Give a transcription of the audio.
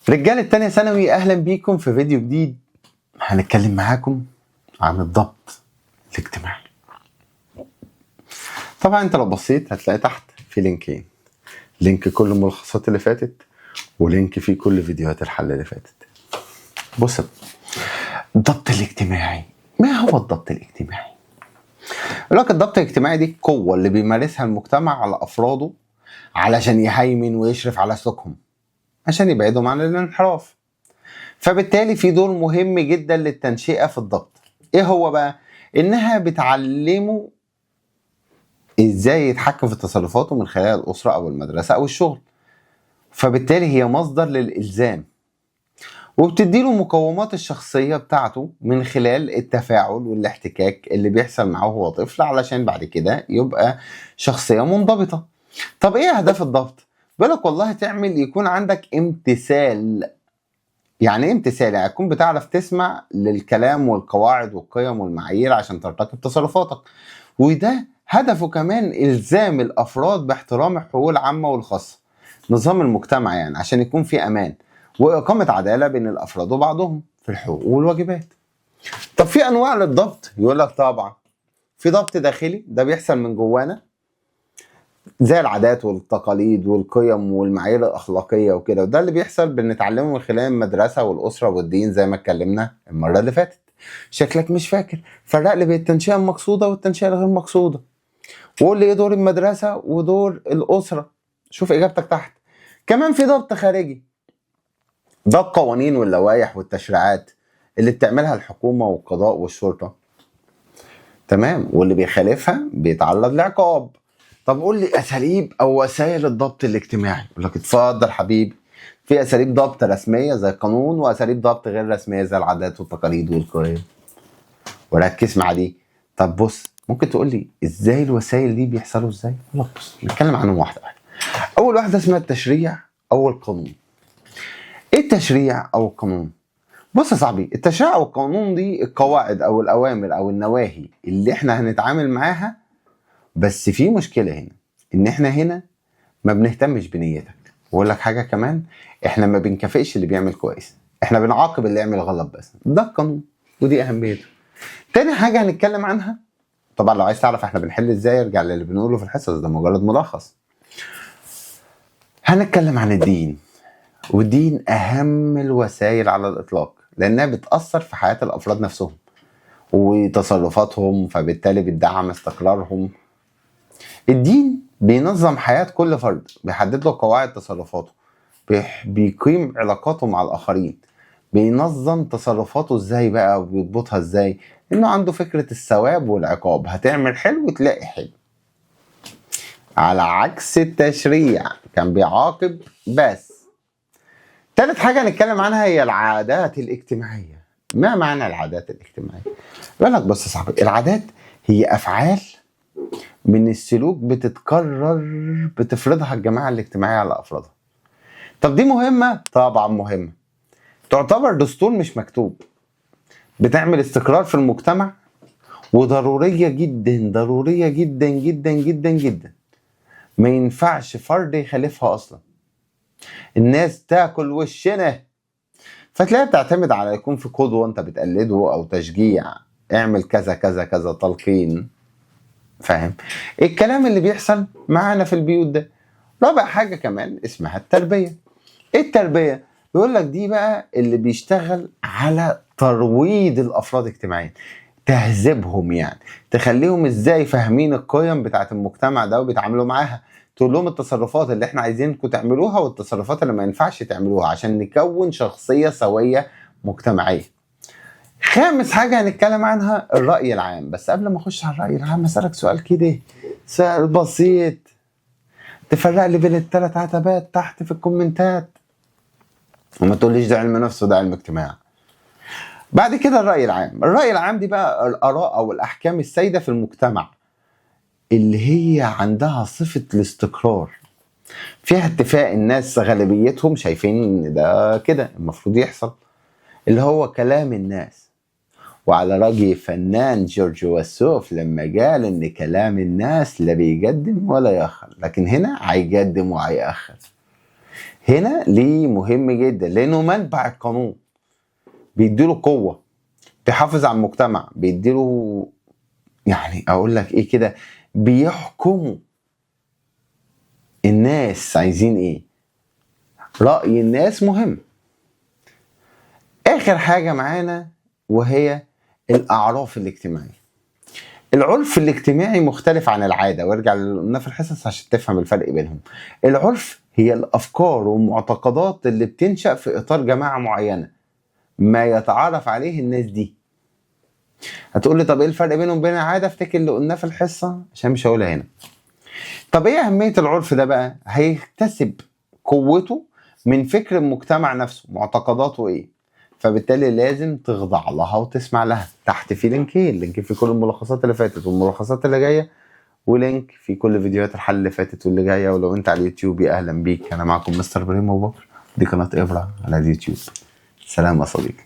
رجالة تانية ثانوي، اهلا بيكم في فيديو جديد. هنتكلم معاكم عن الضبط الاجتماعي. طبعا انت لو بصيت هتلاقي تحت في لينكين، link كل الملخصات اللي فاتت و link فيه كل فيديوهات الحل اللي فاتت. بص، الضبط الاجتماعي، ما هو الضبط الاجتماعي؟ يقول لك الضبط الاجتماعي دي القوة اللي بيمارسها المجتمع على أفراده علشان يهيمن ويشرف على سلوكهم، عشان يبعدهم عن الانحراف. فبالتالي في دور مهم جدا للتنشئة في الضبط. ايه هو بقى؟ انها بتعلمه ازاي يتحكم في تصرفاته من خلال الأسرة أو المدرسة أو الشغل. فبالتالي هي مصدر للإلزام، وبتديله مقومات الشخصية بتاعته من خلال التفاعل والاحتكاك اللي بيحصل معاه وهو طفل، علشان بعد كده يبقى شخصية منضبطة. طب ايه أهداف الضبط؟ بيقولك والله تعمل يكون عندك امتثال. يعني ايه امتثال؟ يعني تكون بتعرف تسمع للكلام والقواعد والقيم والمعايير عشان ترتقي بتصرفاتك. وده هدفه كمان إلزام الأفراد باحترام الحقوق العامة والخاصة، نظام المجتمع يعني، عشان يكون في أمان وإقامة عدالة بين الأفراد وبعضهم في الحقوق والواجبات. طب في أنواع للضبط؟ يقول لك طبعا في ضبط داخلي، ده بيحصل من جوانا زي العادات والتقاليد والقيم والمعايير الأخلاقية وكده، وده اللي بيحصل بنتعلمه من خلال المدرسة والأسرة والدين زي ما اتكلمنا المرة اللي فاتت. شكلك مش فاكر، فرق لي بين التنشئة المقصودة والتنشئة الغير مقصودة، وقول لي ايه دور المدرسة ودور الأسرة. شوف إجابتك تحت. كمان في ضبط خارجي، ده القوانين واللوائح والتشريعات اللي بتعملها الحكومة والقضاء والشرطة، تمام، واللي بيخالفها بيتعرض لعقاب. طب قول لي اساليب او وسائل الضبط الاجتماعي. يقول لك اتفضل حبيبي، في اساليب ضبط رسمية زي القانون، واساليب ضبط غير رسمية زي العادات والتقاليد والقيم. وركز مع دي. طب بص، ممكن تقول لي ازاي الوسائل دي بيحصلوا ازاي؟ يقول لك بص، نتكلم عنهم واحدة واحدة. اول واحدة اسمها التشريع او القانون. ايه التشريع او القانون؟ بص يا صاحبي، التشريع او القانون دي القواعد او الاوامر او النواهي اللي احنا هنتعامل معاها. بس في مشكلة هنا، ان احنا هنا ما بنهتمش بنيتك. واقول لك حاجة كمان، احنا ما بنكافئش اللي بيعمل كويس، احنا بنعاقب اللي يعمل غلط بس. ده القانون ودي اهميته. تاني حاجة هنتكلم عنها، طبعا لو عايز تعرف احنا بنحل ازاي ارجع للي بنقوله في الحصص، ده مجرد ملخص. هنتكلم عن الدين، والدين اهم الوسائل على الاطلاق، لانها بتاثر في حياة الافراد نفسهم وتصرفاتهم، فبالتالي بتدعم استقرارهم. الدين بينظم حياة كل فرد، بيحدد له قواعد تصرفاته، بيقيم علاقاته مع الآخرين، بينظم تصرفاته ازاي بقى وبيضبطها ازاي، انه عنده فكرة الثواب والعقاب، هتعمل حلو تلاقي حلو. على عكس التشريع كان بيعاقب بس. تالت حاجة هنتكلم عنها هي العادات الاجتماعية. ما معنى العادات الاجتماعية؟ يقول لك بص يا صاحبي، العادات هي أفعال من السلوك بتتكرر، بتفرضها الجماعة الاجتماعية على أفرادها. طب دي مهمة؟ طبعا مهمة، تعتبر دستور مش مكتوب، بتعمل استقرار في المجتمع، وضرورية جدا، ضرورية جدا جدا جدا جدا، ما ينفعش فرد يخالفها أصلا، الناس تاكل وشنا. فتلاقيها بتعتمد على يكون في قدوة انت بتقلده او تشجيع، اعمل كذا كذا كذا، تلقين، فاهم الكلام اللي بيحصل معانا في البيوت ده. رابع حاجة كمان اسمها التربية. ايه التربية؟ بيقول لك دي بقى اللي بيشتغل على ترويض الافراد اجتماعيا، تهذيبهم، يعني تخليهم ازاي فاهمين القيم بتاعت المجتمع ده وبيتعاملوا معاها، تقول لهم التصرفات اللي احنا عايزينكم تعملوها والتصرفات اللي ما ينفعش تعملوها، عشان نكون شخصية سوية مجتمعية. خامس حاجة هنتكلم عنها الرأي العام. بس قبل ما اخش على الرأي العام اسألك سؤال كده، سؤال بسيط، تفرق لي بين الثلاث عتبات تحت في الكومنتات، وما تقوليش ده علم نفس وده علم اجتماع. بعد كده الرأي العام. الرأي العام دي بقى الآراء أو الأحكام السائدة في المجتمع اللي هي عندها صفة الاستقرار، فيها اتفاق الناس، غالبيتهم شايفين ان ده كده المفروض يحصل، اللي هو كلام الناس. وعلى رأي فنان جورج وسوف لما قال ان كلام الناس لا بيقدم ولا يأخر، لكن هنا هيقدم وهيأخر. هنا ليه مهم جدا؟ لانه منبع القانون، بيديله قوة، بيحافظ على المجتمع، بيديله يعني اقول لك ايه كده، بيحكموا الناس عايزين ايه، رأي الناس مهم. اخر حاجة معانا وهي الاعراف الاجتماعية. العرف الاجتماعي مختلف عن العادة، وارجع لنا في الحصص عشان تفهم الفرق بينهم. العرف هي الافكار والمعتقدات اللي بتنشأ في اطار جماعة معينة، ما يتعارف عليه الناس دي. هتقول لي طب ايه الفرق بينهم وبين العادة؟ افتكر اللي قلناه في الحصة عشان مش هقولها هنا. طب ايه اهمية العرف ده بقى؟ هيكتسب قوته من فكر المجتمع نفسه، معتقداته ايه، فبالتالي لازم تخضع لها وتسمع لها. تحت في لينكين، link في كل الملخصات اللي فاتت والملخصات اللي جاية، و link في كل فيديوهات الحل اللي فاتت واللي جاية. ولو انت على اليوتيوب يا اهلا بيك، انا معكم مستر ابراهيم ابو بكر، دي قناة ابره على اليوتيوب. سلام يا صديقي.